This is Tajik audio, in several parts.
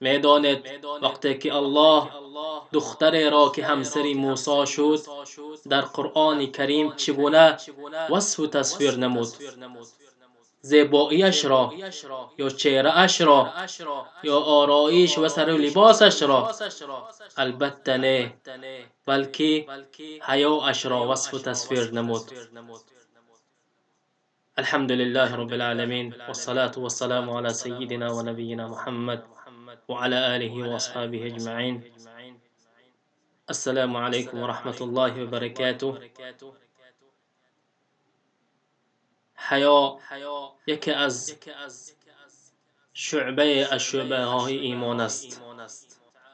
Медонед, вақте ки Аллоҳ духтареро, ки ҳамсари Мусо шуд, дар Қуръони Карим чӣ гуна васфу тасвир намуд? Зебоияшро ё чеҳраашро ё ороиш ва сару либосашро? Албатта не, балки ҳаёашро васфу тасвир намуд. الحمد لله رب العالمين، والصلاة والسلام على سيدنا ونبينا محمد وعلى آله وأصحابه أجمعين. السلام عليكم ورحمة الله وبركاته. Ҳаё яке аз шуъбае аз шуъбаҳои имон аст.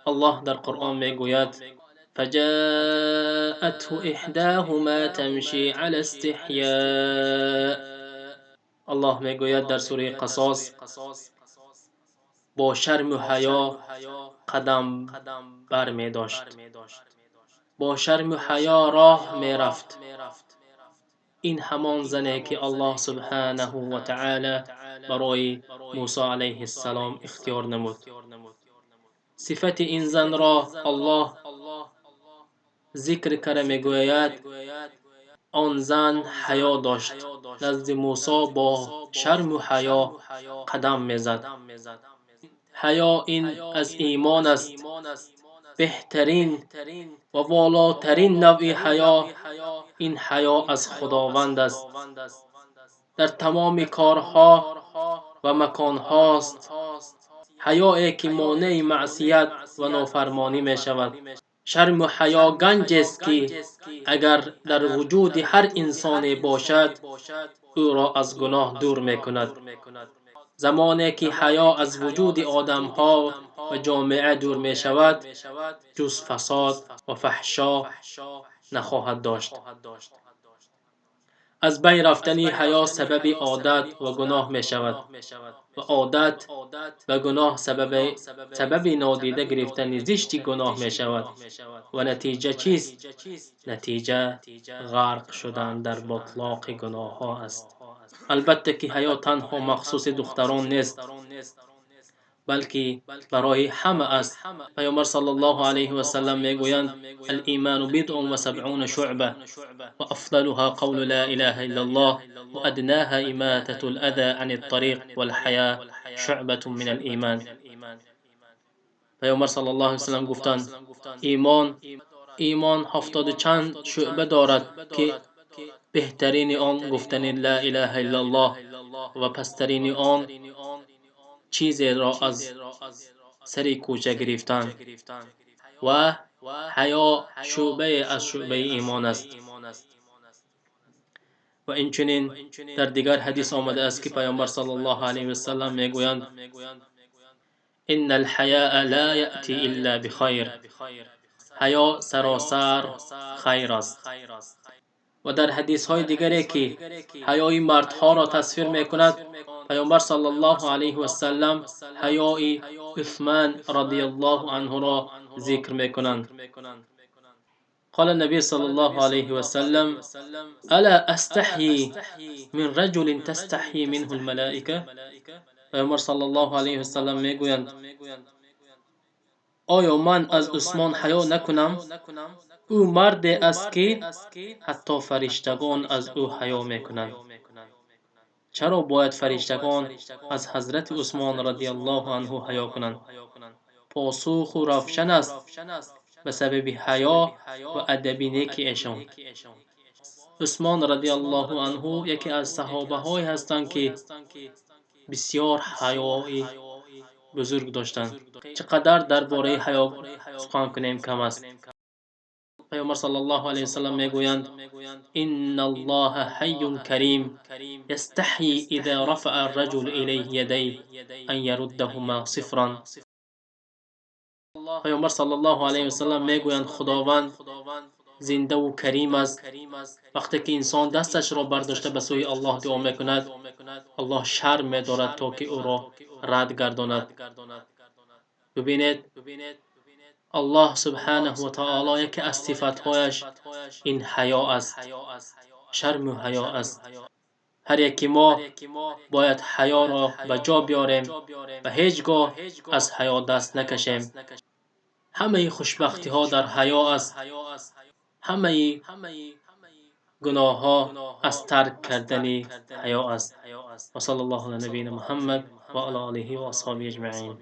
Аллоҳ дар Қуръон мегӯяд: فجاءته إحداهما تمشي على استحياء. Аллоҳ мегӯяд дар сураи Қасос: бо шарму ҳаё қадам бармедошт, бо шарму ҳаё роҳ мерафт. Ин ҳамон зане, ки Аллоҳ субҳанаҳу ва таъала барои Мусо алайҳиссалом ихтиёр намуд. Сифати ин занро Аллоҳ зикр карда мегӯяд: он зан ҳаё дошт, назди Мусо бо шарму ҳаё қадам мезад. Ҳаё ин аз имон аст. Беҳтарин ва волотарин навъи ҳаё ин ҳаё аз Худованд аст. Дар тамоми корҳо ва маконҳост ҳаёе, ки монеи маъсият ва нофармонӣ мешавад. Шарму ҳаё ганҷест, ки агар дар вуҷуди ҳар инсоне бошад, ӯро аз гуноҳ дур мекунад. Замоне ки ҳаё аз вуҷуди одамҳо ва ҷомеа дур мешавад, ҷуз фасод ва фаҳшо нахоҳад дошт. Аз байн рафтани ҳаё сабаби одат ва гуноҳ мешавад ва одат ба гуноҳ сабаби нодида гирифтани зишти гуноҳ мешавад. Ва натиҷа чист? Натиҷа ғарқ шудан дар ботлоқи гуноҳҳо аст. Албатта ки ҳаё танҳо махсуси духтарон нест, балки барои ҳама аст. Паёмбар саллаллоҳу алайҳи васаллам мегӯянд: الإيمان بضع وسبعون شعبة، وأفضلها قول لا إله إلا الله، وأدناها إماتة الأذى عن الطريق، والحياء شعبة من الإيمان. Паёмбар саллаллоҳу алайҳи васаллам гуфтанд: Имон 70 чанд шуъба дорад, ки беҳтарини он гуфтани ла илаҳа иллаллоҳ ва пасттарини он чизеро аз сари кӯча гирифтан, ва ҳаё шӯъбае аз шӯъбаи имон аст. Ва инчунин дар дигар ҳадис омадааст, ки Паёмбар саллаллоҳу алайҳи васаллам мегӯянд: إن الحياء لا يأتي إلا بخير. Ҳаё саросар хайр аст. Ва дар ҳадисҳои дигаре, ки ҳаёи мардҳоро тасвир мекунад, Паёмбар саллаллоҳу алайҳи васаллам ҳаёи Усман радиаллоҳу анҳуро зикр мекунанд. قال النبي صلى الله عليه وسلم: ألا أستحيي من رجل تستحيي منه الملائكة؟ Паёмбар саллаллоҳу алайҳи васаллам мегӯянд: оё ман аз Усмон ҳаё накунам? Ӯ марде аст, ки ҳатто фариштагон аз ӯ ҳаё мекунанд. Чаро бояд фариштагон аз ҳазрати Усмон радиаллоҳу анҳу ҳаё кунанд? Посуху равшан аст: ба сабаби ҳаё ва адаби неки эшон. Усмон радиаллоҳу анҳу яке аз саҳобаҳое ҳастанд, ки бисёр ҳаёи бузург доштанд. Чӣ қадар дар бораи ҳаё сухан кунем, кам аст. Паёмбар саллаллоҳу алайҳи васаллам мегӯянд: إن الله حي كريم، يستحيي إذا رفع الرجل إليه يديه أن يردهما صفرا. Паёмбар саллаллоҳу алайҳи васаллам мегӯянд: Худованд зиндаву карим аст. Вақте ки инсон дасташро бардошта ба сӯи Аллоҳ дуо мекунад, Аллоҳ шарм медорад, то ки ӯро рад гардонад. Бибинед, Аллоҳ субҳанаҳу ва таоло яке аз сифатҳояш ин ҳаё аст, шарму ҳаё аст. Ҳар яки мо бояд ҳаёро ба ҷо биёрем ва ҳеҷ гоҳ аз ҳаё даст накашем. Ҳамаи хушбахтиҳо дар ҳаё аст, ҳамаи гуноҳҳо аз тарк кардани ҳаё аст. Ва саллаллоҳу ала набийина Муҳаммад ва ала олиҳи ва асҳобиҳи аҷмаин.